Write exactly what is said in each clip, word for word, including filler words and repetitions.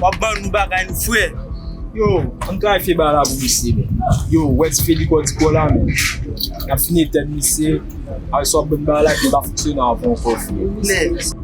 W ap ban nou bagay nou, frè. Yo, ann travay fè bagay la pou misye, men. Yo, wè ti fè li kò di kò la, men. N ap fini tèt misye. Apre sa, w ap ban bagay la ki pa fonksyone ankò, frè. Nèt.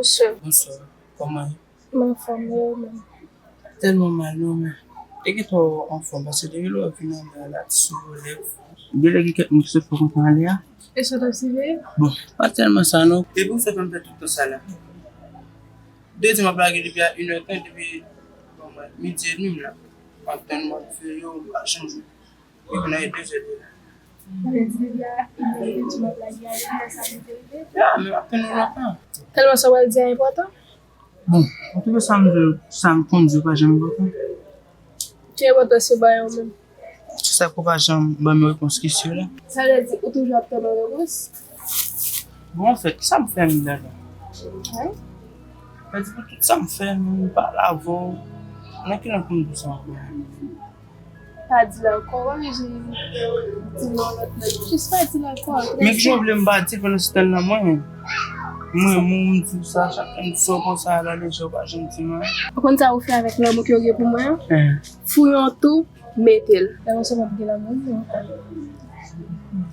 Bonswa. Bonswa. Kòman? M anfòm, e ou menm? Tèlman mal non, men. E gentan w anfòm, paske depi lè w vin anba la, ti soulèv. Genlè gen kèk moun ki sot fè kontan ale a. E sa w t ap siveye? Bon, pa tèlman sa non. Depi w sot fè m fè tout tan sa la. De di m ap lage depi a inè tan, depi, bon, mwen, midi edmi m la. M ap tann, m ap fè yo, m pa janm jwe. Wi, nan e de zè de la. Sa vle di depi a inè edmi m ap lage a, depi lè sa pou te rive? Ya, men m ap tann ou lontan. Tèlman sa w pral di a enpòtan? Bon, an tou ka, sa m vle, sa m konn di yo pa janm enpòtan. Ki enpòtans yo ba yo menm? Se sa k ou pa janm ban m yon repons kesyon la. Sa vle di ou toujou ap tann yon repons? Bon, anfèt, kisa m fè menm, Dada? Wi. Sa di pou tout sa m fè, menm pale avè w, nan ki lang pou m di w sa ankò? Pa di l ankò, w pa bezwen di l nan lòt nèg. Jis pa di l ankò. Men kijan w vle m pa di l pandan se tan nan mwen menm? Mwen, mwen, m di w sa, chak tan m di sa w konsa, ala lejè, w pa janm di m anyen. Ou konn sa ou fè avèk lanmou ke w gen pou mwen an? Fouye yon twou, mete l. Lè konsa w p ap gen lanmou pou mwen ankò.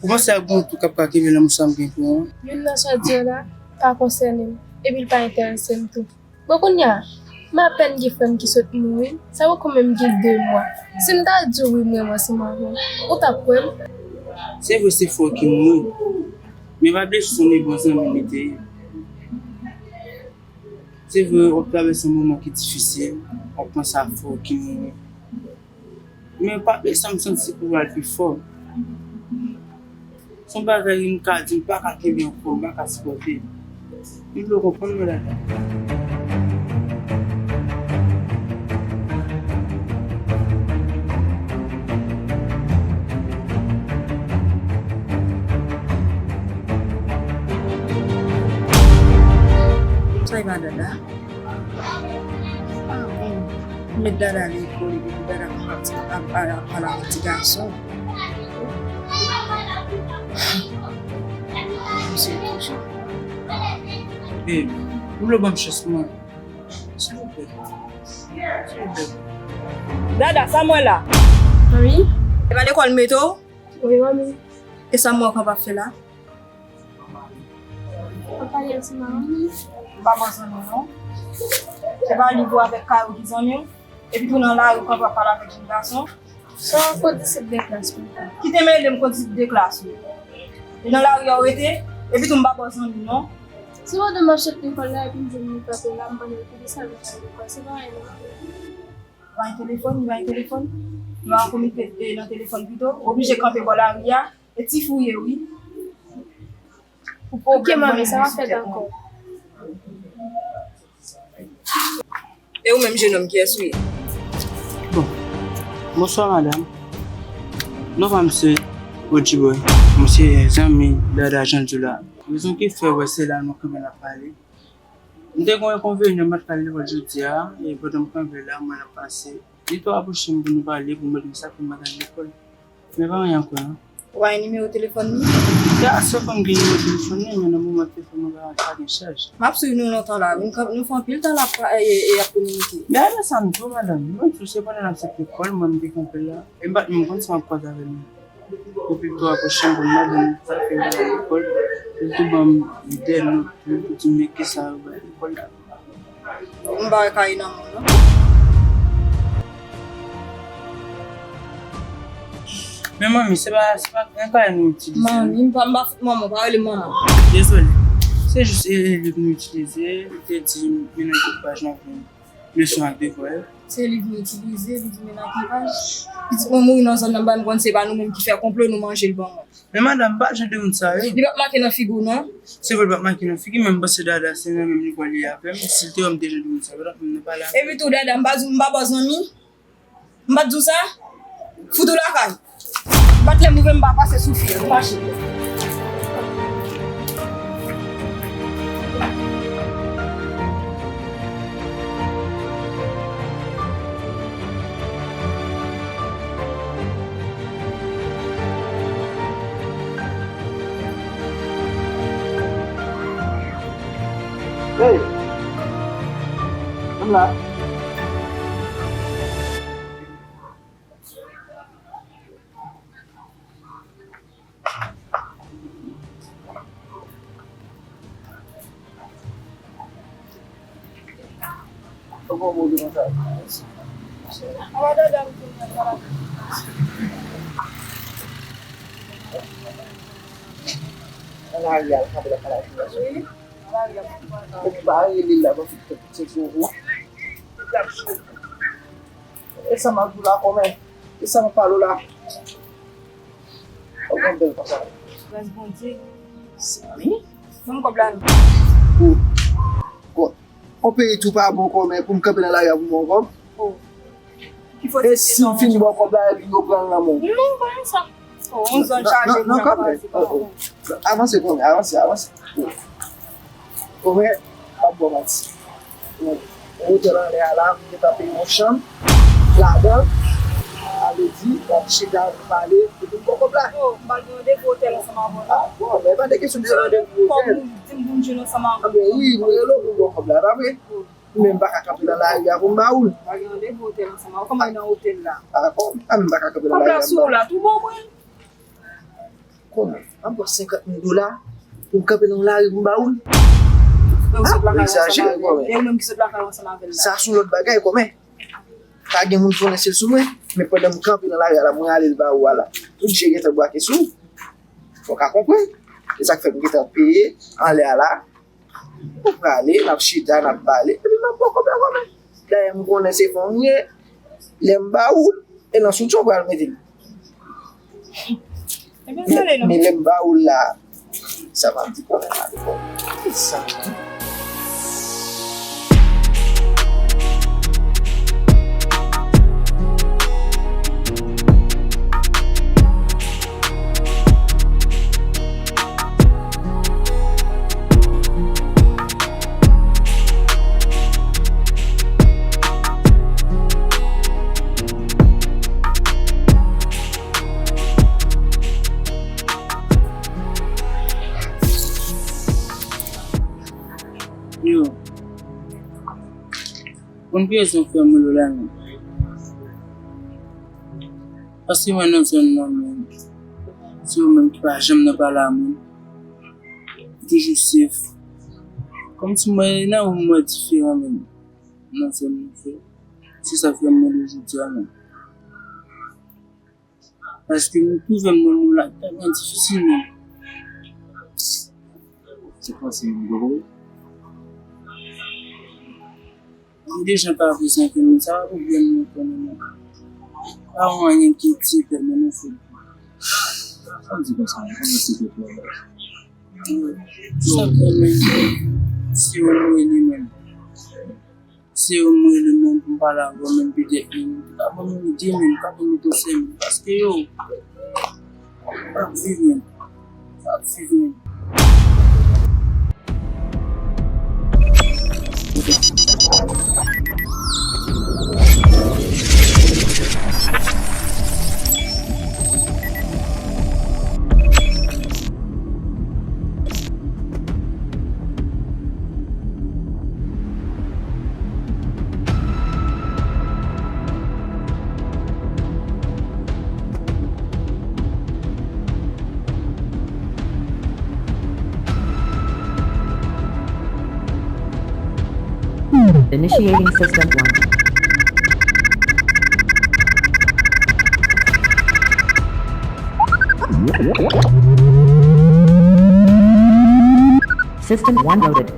Ou panse ak bon twou k ap ka kenbe lanmou sa m gen pou ou an? Youn nan sa w di yo la, pa konsène m. Epi l pa enterese m tou. Bon, kounye a, m apèn gen frè m ki sot mouri, sa poko menm gen de mwa. Si m ta di w wi m renmen ansanm avè w, ou t ap kwè m? Se vre se frè w ki mouri, men pa bliye se yon bon zanmi li te ye. Se vre, w ap travèse yon moman ki difisil, w ap panse a frè w ki mouri. Men pa bliye sa m santi pou w al pi fò. Se yon bagay m ka di, m pa ka kenbe ankò, m pa ka sipòte. M vle w konprann mwen, Dada. Sa e pa Dada? Ah, bon. Met Dada lekòl, epi Dada ap pati, ap, ap, ap pale avèk ti gason. Misye toujou. Babe, ou vle ban m chans mwen? Silvouplè. Silvouplè. Dada, sa m wè la? Manmi? E pa lekòl m mete w? Wi, manmi. E sa m wè w konn ap fè la? Mwen pale ansanm ak manmi. M pa bon zanmi w non. Se pa li pou avèk Kayou ki zanmi w. Epi tou nan lari w kanpe ap pale avèk jèn gason. Se yon kondisip de klas mwen. Kite mele m kondisip de klas ou. E nan lari a w rete, epi tou m pa bon zanmi w non. Se pandan m ap sot lekòl la epi m jwenn li kanpe la, m mande l poukisa li pa lekòl. Se pa anyen non. Li pa gen telefòn, li pa gen telefòn. Nou a konekte, e, nan telefòn pito. Oblije kanpe bò lari a. E ti fouye wi. Pou pwoblèm manmi, sa pa fèt ankò. E ou menm, jenòm, kiyès ou ye? Bon. Bonswa, madanm. Non pa m se Roger Boy. M se zanmi Dada Jan di w la. Rezon ki fè w wè se la nou kanpe n ap pale. M te gen yon enkonvenyan, m pa t ka al lekòl jodi a, e pandan m kanpe la, mwen ap pase. Li tou apwoche m pou nou pale, pou m mande m sa pou m pa t al lekòl. Men pa anyen ankò, non. Ou pa gen nimewo telefòn li? Ya, se konn gen nimewo telefòn li, men nan moman telefòn mwen pa, pa gen chaj. M ap swiv nou lontan la wi. Nou, nou fè anpil tan l ap, e, e, ap kominike. Men apre sa, m di w, madanm, mwen di w, se pandan n ap sot lekòl, mwen, m te kanpe la. E m pa t menm konn si m ap kwaze avè l menm. Epi tou apwoche m pou m mande m sa fè m pa al lekòl. Li tou ban m de nòt tou, pou di m men kisa yo bay lekòl la. M pa wè kaye nan men w, non. Men manmi, se pa, se pa yon kaye nou itilize. Manmi, m pa, m pa fout manman, pa rele m manman. Dezole. Se jis, e, e, liv nou itilize, li te di m, men nan ekipaj nan vin. Leson ak devwa yo. Se liv nou itilize, li di men nan ekipaj. Pitit mwen mouri nan zòn nan, m pa menm konn se pa nou menm ki fè konplo, nou manje l ban mwen. Men madanm, m pa t jan de moun sa yo. Li pa t make nan figi w, non? Se vre, li pa t make nan figi, men m panse Dada se nan menm nivo li avè m. Si l te wè m te jan de moun sa yo, m pa t menm nan pale avè l. Epi tou, Dada, m pa di w, m pa bòz zanmi? M pa t di w sa? Fout ou lakay. Bat lè m rive m pa pase sou fil, m fache. Hey! Ann la. An lari a, l kanpe la, pa la. Wi, an lari a. Ou pa rele l la, ban m fè ti sou ou. E sa m ap di w la, kòmè? E sa m ap pale w la? Ou konn bèl konsa. Gras Bondye. Wi. Ban m kòb la non. Ou, ou, ou peyi tou pa bon kòmè pou m kanpe nan lari a pou m ba w kòb? Oh. E si m fin ba w kòb la, epi yo pran l nan men w? Non, pa sa. Oh, yon zòn chaje pou n ap kraze kòmè. Avanse kòmè, avanse, avanse. Kòmè, m ap ba w manti. Yon otèl anlè a la, m gentan peye yon chanm ladan l. Sa vle di, w ap chita, pale, epi m ba w kòb la. Oh, m pral gen randevou otèl ansanm avè w, non? Ah, bon, men pa de kesyon de randevou otèl. Di m pou m jwenn ansanm avè w. Ah, ben wi, nou rele w pou m ba w kòb la, pa vre? Wi. Men m pa ka kanpe nan lari a pou m ba ou l. M pral gen randevou otèl ansanm avè w. Kòman e nan otèl la? Ah, kòman? Ah, men m pa ka kanpe nan lari a pou m ba ou l. Kòb la sou ou la, tou bon mwen. Kòman? M ap ba w senkant mil dola pou m kanpe nan yon lari pou m ba ou l? Ou sot lakay ou ansanm avè l. E ou menm ki sot lakay ou ansanm avè l la. Sa se yon lòt bagay, kòmè. Pa gen moun konnen se sou mwen, men pandan m kanpe nan lari a la, mwen rale l ba ou a la. Tout je gentan brake sou ou. Fò w ka konprann. Se sa k fè m gentan peye anlè a la. Ou prale, n ap chita, n ap pale, epi m ap ba w kòb la kòmè. Dayè, m konnen se fanm ou ye. Lè m ba ou l, e nan soutyen w pral mete l. Ebyen, men, ale non. Men lè m ba ou l la, sa m ap di kòmè la, kòmè. Sa m di. Yo. Konn ki rezon k fè m rele w la menm? Paske mwen nan zòn nan menm, se ou menm ki pa janm nan pale a moun. Ou toujou sef. Kòmsi mwen nan ou m wè diferan menm nan zòn nou fè. Se sa k fè m rele w jodi a menm. Paske m twouve m nan yon moman tèlman difisil menm. Se panse m gwo. M deja pa bezwen ke moun sa pa pwoblèm nou konnen non. Pa yon anyen ki di pèp mwen non fè. Sa m di konsa, m konnen se pèp mwen. Sa pèp mwen, si yo louwe li menm. Se yo m rele menm pou m pale avè w menm petèt menm. Ou ka ban m yon ide menm, ou ka ban m yon konsèy menm. Paske yo, m p ap viv menm. M p ap viv menm. Initiating system one. System one loaded.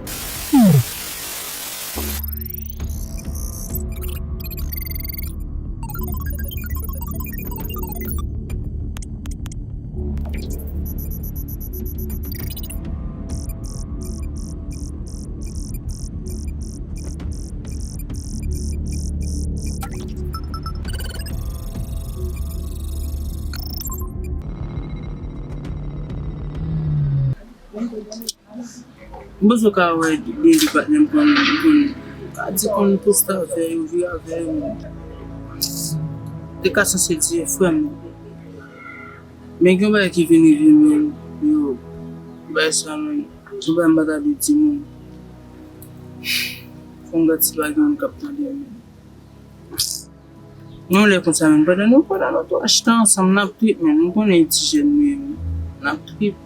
M bezwen ka wè gen de patnè m konn, m konn, m ka di konn poste avè yo, vire avè yo. Te ka sanse di frè m. Men gen yon bagay ki vin rive menm, yo, bagay sa menm, yon bagay m pa ta dwe di moun. Fò m gad si pa gen moun k ap tande menm. Yon lè konsa menm, pandan nou, pandan nou tou achte ansanm, n ap trip menm. Nou konnen e ti jèn nou ye menm. N ap trip.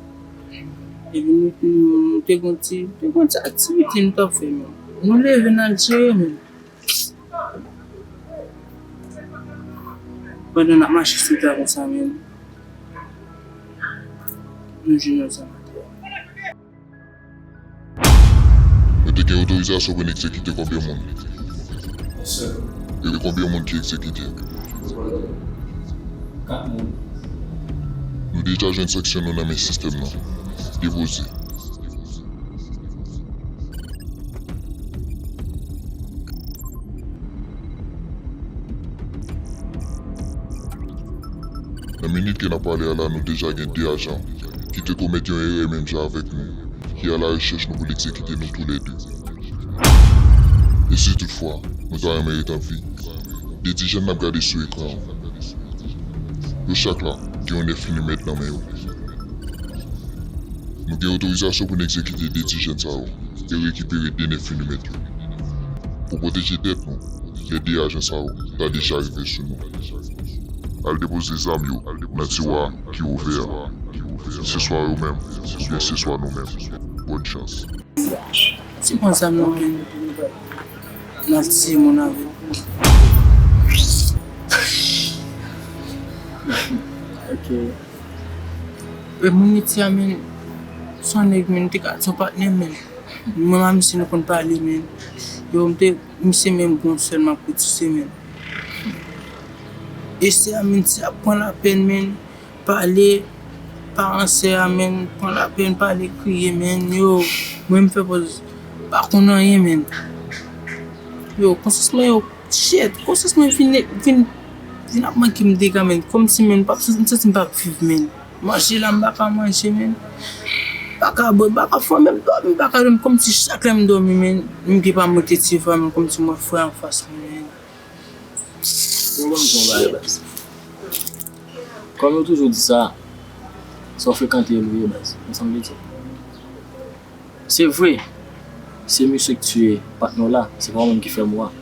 Epi nou, nou, nou te gon ti, te gon ti aktivite nou t ap fè menm. Nou leve n al jere menm. Pandan n ap mache sou ta konsa menm, nou jwenn yon zam atè. Nou te gen otorizasyon pou n egzekite konbyen moun? Epi konbyen moun ki egzekite? Kat moun. Nou deja jwenn sanksyon nou nan men sistèm nan. Depoze. Nan minit ke n ap pale a la, nou deja gen de ajan ki te komèt yon erè menm jan avèk nou, ki alarechèch nou pou l egzekite nou toulède. E si toutfwa nou ta renmen ret an vi, de ti jèn n ap gade sou ekran an, yo chak la gen yon nèf milimèt nan men yo. Nou gen otorizasyon pou n egzekite de ti jèn sa yo e rekipere de nèf milimèt yo. Pou pwoteje tèt nou, lè de ajan sa yo ta deja rive sou nou. Al depoze zam yo nan tiwa ki ouvè a. Se swa yo menm, oubyen se swa nou menm. Bòn chans. Se pran zam nan men n, n al tiye moun avè l. Ok. E moun Iti a, men, se yon nèg, men, te ka, se yon patnè, men. Mwen ak misye, nou konn pale, men. Yo, m te, misye menm gon sè l m ap koutise, men. E sè a, men, ti ap pran lapèn, men, pale, paran sè a, men, pran lapèn, pale, kriye, men, yo, mwen, m fè pòz pa konn anyen, men. Yo, konsyans mwen, yo, shit, konsyans mwen vin, vin, vin ap manke m dega, men, kòmsi, men, m p ap, m santi m p ap viv, men. Manje la, m pa ka manje, men. M pa ka bwè, m pa ka fè, menm dòmi, m pa ka dòmi, kòmsi chak lè m dòmi, men, m gen pa m rete ti va, men, kòmsi m wè frè anfas mwen, men. Bon, ban m di w yon bagay, baz. Kòm yo toujou di sa, sa w frekante l ou ye, baz. Konn sa m vle di? Se vre, se misye ki tiye patnè w la, se pa ou menm ki fè mò a.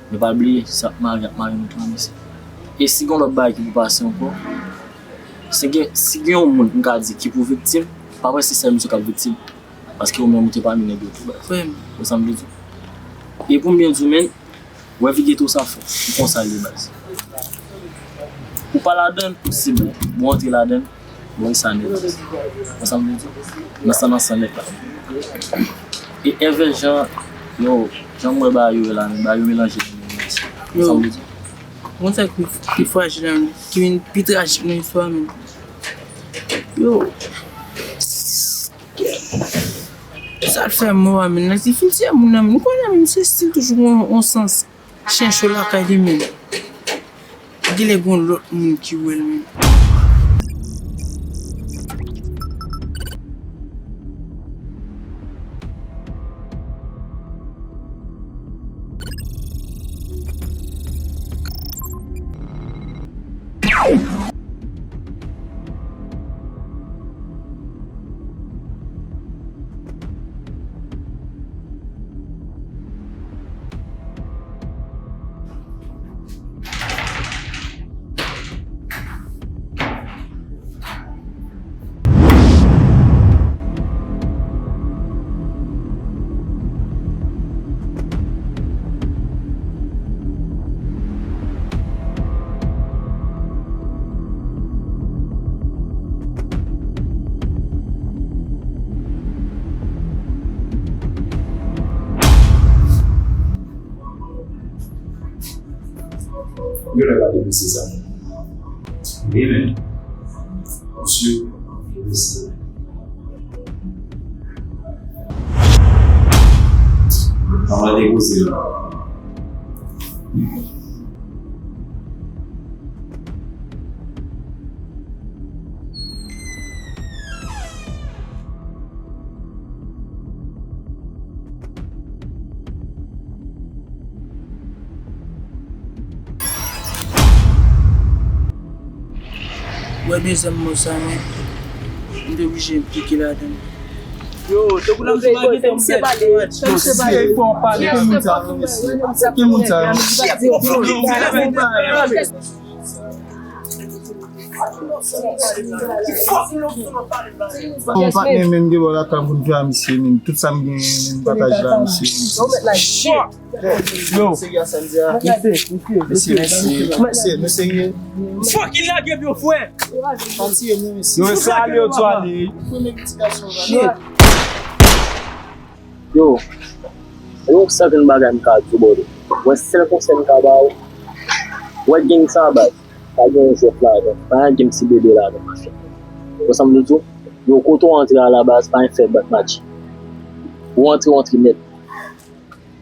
Men pa bliye, sa ap mare, ap mare nou tou, mesye. E si gen lòt bagay ki pou pase ankò, si gen, si gen yon moun, m ka di, ki pou viktim, pa wè se sèl misye k ap viktim. Paske ou menm ou te pami nèg yo tou, baz. Vrèman. Ou sa m vle di? E pou m byen di w, men, wè vi geto sa fò. Ou konsa l ye, baz. Ou pa ladan l, se bon. Bon, antre ladan l, bon, sa nèt, baz. Ou sa m vle di? Nan san, nan san nèt la. E èvè jan, yo, jan m wè bagay yo ye la, men bagay yo melanje. Ou sa m vle di? Gon sa ki, ki frajil la, ki vin pi trajik nan istwa, men. Yo. Sa l fè mò a, menn, nan ti fin tiyè moun nan, menn. Ou konnen, menn, se stil toujou yon, yon sans chen cho lakay li, menn. Genlè gon lòt moun ki wè l, menn. Yo lè pa te mesye sa. Wi, men. Mesye, mesye. An va depoze la. Wè dezyèm mò sa, men m te oblije enplike ladan l. Yo, te koule m sou bagay, fè misye pale, fè misye pale. Fò w pale, ki moun sa, mesye? Ki moun sa, yo? Bon, patnè, menm gen bò lakay pou n fè a misye, menm tout sa m genyen, menm pataje la misye. Yo. Mesye, mesye, mesye, mesye, mesye. Fucking lage m yo, frè. Yo, se ale yo tou ale. Shit. Yo, yon sèl grenn bagay m ka di w, brother. Wè, sèl konsèy m ka ba w, wè gang sa, baz, pa gen yon jwèt ladan, pa gen ti bebe ladan, machin. Wè sa m di w? Yo, kote w antre a la baz, pa gen fè bat match. Ou antre, ou antre nèt.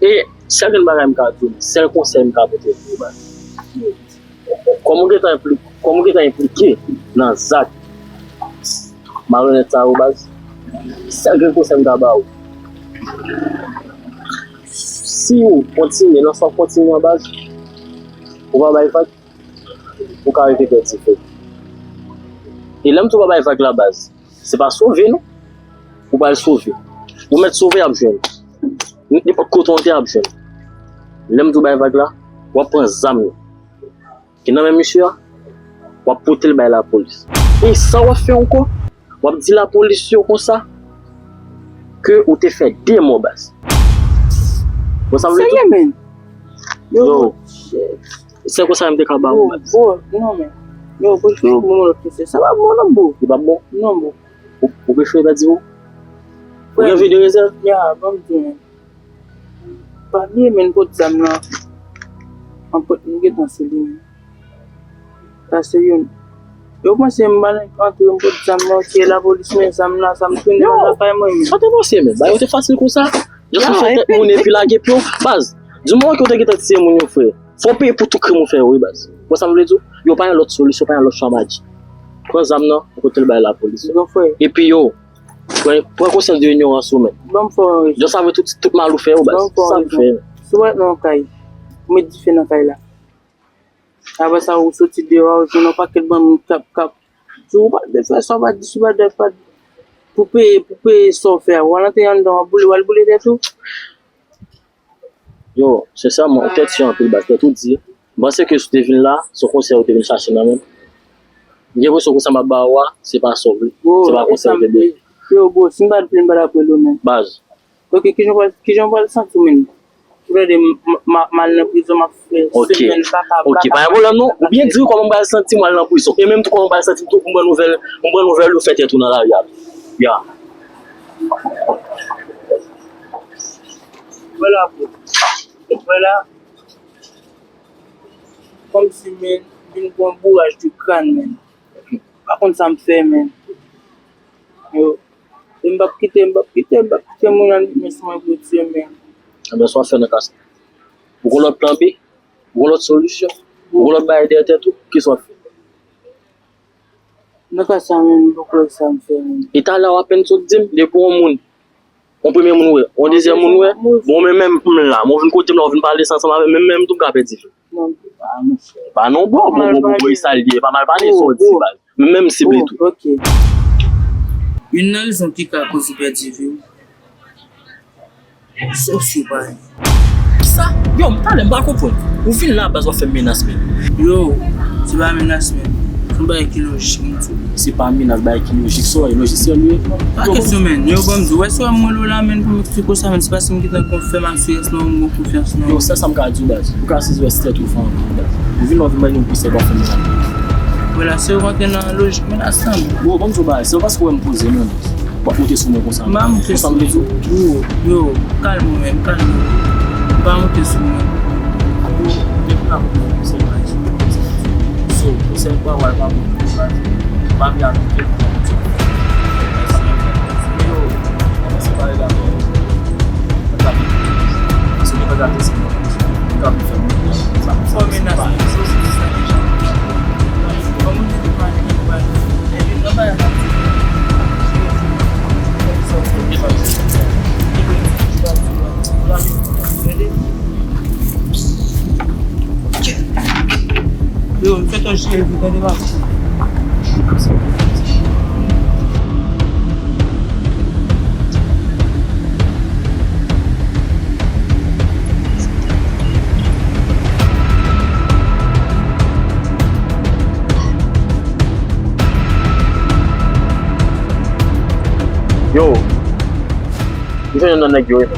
E sèl grenn bagay m ka di w, sèl konsèy m ka pote pou ou, baz. Kòm ou gentan enpli-, kòm ou gentan enplike nan zak malonèt sa yo, baz, sèl grenn konsèy m ka ba ou, si w kontinye nan sa w kontinye an, baz, ou pa bay vag, ou ka rive pèdi fèy. E lè m di w pa bay vag la, baz, se pa sove, non. Ou pral sove. Ou mèt sove, y ap jwenn. Nenpòt kote w te ap jwenn. Lè m di w bay vag la, w ap pran zam nan ki nan men misye a, w ap pote l bay lapolis. E sa w ap fè ankò, w ap di lapolis yo konsa ke ou te fè de mò, baz. Bon, sa vle di? Serye, menn? Yo, shit. Se konsa m te ka ba ou, baz. Bro, non, men. Yo, bro, fè yon bon lòt kesyon. Sa pa bon, non, bro. Li pa bon? Non, bro. Ou, ou prefere pèdi, bro? Ou gen vi de rezèv? Ya, ban m di w, men. Pa bliye, men, pot zam nan. An pot, m gentan sou li, men. Sa se youn. Yo panse m pral antre, m pot zam nan, tiye lapolis, men zam nan, sa m tounen lakay mwen, men. Sa te panse, men. Bagay yo te fasil konsa. Just fè tèt moun epi lage pye w. Baz, di moman ke w te gentan tiye moun yo, frè, fò w peye pou tout krim ou fè yo, wi, baz. Ou konn sa m vle di w? Yo, pa gen lòt solisyon, pa gen lòt chwa, m a di. Pran zam nan, ou pote l bay lapolis. Bon, frè. Epi yo, pran, pran konsyans de inyorans ou menm. Ban m fè w yon rezon. Just avè tout, tout mal ou fè yo, baz. Ban m fè w yon rezon. Sa m fè. Si w rete nan yon kay, ou met dife nan kay la. Apre sa, ou soti deyò a, ou jwenn yon pakèt bann moun k ap, k ap di w pa dwe fè sa, w pa di si, w pa dwe fè, pou peye, pou peye sa w fè a. W al antre anndan, w ap boule, w al boule tèt ou. Yo, sensèman, tèt cho anpil, baz, tèt ou di. M panse ke si w te vin la, se yon konsèy ou te vin chache nan men m. M gen enpresyon ke sa m ap ba ou a, se pa sa w vle. Se pa konsèy ou te vle. Yo, bro, si m pa t vle, m pa t ap rele w menm. Baz, Ok, kijan w pral, kijan w pral santi w menm? Ou tande m, m, m, m al nan prizon, m ap fè semèn m pa ka, m pa ka. Ok, pa gen pwoblèm non. Ou byen di kòman m pral santi m al nan prizon. E menm tou kòman m pral santi m tou pou m pran nouvèl, pou m pran nouvèl ou fè tèt ou nan lari a. Ya. Vwala, bro. Vwala. Kòmsi, men, m vin pran bouraj de crâne, men. M pa konn sa m fè, men. Yo. E m p ap kite, m p ap kite, m p ap kite moun nan met men sou mwen pou yo tiye m menm. Ebyen, sa w ap fè nan ka sa? Ou gon lòt plan B? Ou gon lòt solisyon? Ou gon lòt bagay dèyè tèt ou? Kisa w ap fè? Nan ka sa menm, m poko wè sa m fè menm. E talè w apèn sot di m, depi yon moun, yon premye moun wè, yon dezyèm moun wè, bon, men menm m la, men w vin kote m la, w vin pale sa ansanm avè m, menm, menm tou m ka pèdi vi. Non, pa, monchè. Pa non, bro, bro, bro, bro, e sa l ye, pa mal pale, sa w di, baz. Men menm sible tou. Ok. Youn nan rezon ki ka koz ou pèdi vi w, se w sou pay. Kisa? Yo, m talè, m pa konprann. Ou vin la, baz, w ap fè m menas, men. Yo, se pa menas, men. Se yon bagay ki lojik, m di w. Se pa menas, bagay ki lojik, sa w wè, lojisyen li ye. Pa kesyon, men. Yo, ban m di w, wè, si w wè m rele w la, men, pou m eksplike w sa, men, se paske m gentan konfèm asirans nan ou, m gen konfyans nan ou. Yo, sèl sa m ka di w, baz. Ou ka sezi wè se tèt ou fè anpil, baz. Ou vin la, w vin bay nou konsèy, w ap fè menas. Wè la, se w rantre nan lojik menas la, men. Bon, ban m di w bagay, se pa paske w wè m poze, non. W ap monte sou mwen konsa. M pa monte sou mwen. Yo, yo, kalme w, men, kalme w. M pa monte sou mwen. Yo, depi m ap pran konsèy pa sou mwen konsa. So, konsèy pa w al pa bon. M pa vle al monte pou mwen. Yo, kòmanse pale la, men. Mwen ta vin. Paske mwen pa gade se mwen. Mwen ta vin fè mwen. Sa, sa, sa, sa. Yo, m fè tò jere vi, tande, papa. Yo, m jwenn youn nan nèg yo wi.